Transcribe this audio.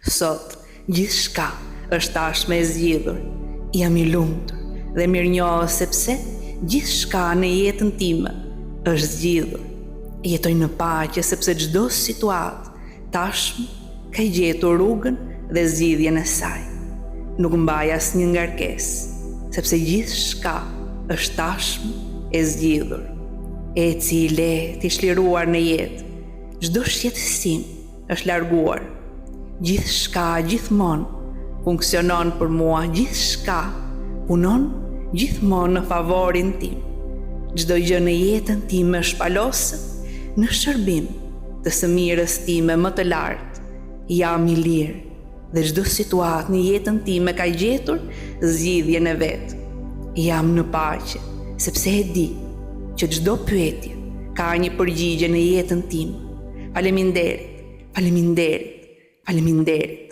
Sot, gjithçka është tashmë e zgjidhur. Jam i lumtur dhe mirënjohës sepse gjithçka në jetën time është zgjidhur. Jetoj në paqe sepse çdo situatë tashmë ka gjetur rrugën dhe zgjidhjen e saj. Nuk mbaj asnjë ngarkesë, sepse gjithçka është tashmë e zgjidhur. Eci i lehtë, i çliruar në jetë, çdo shqetësim është larguar. Gjithçka gjithmonë funksionon për mua, gjithçka punon gjithmonë në favorin tim. Çdo gjë në jetën time shpaloset në shërbim të së mirës time më të lartë. Jam i lirë dhe çdo situatë në jetën time ka gjetur zgjidhjen e vet. Jam në paqe, sepse e di që çdo pyetje ka një përgjigje në jetën time. Faleminderit, faleminderit, faleminderit.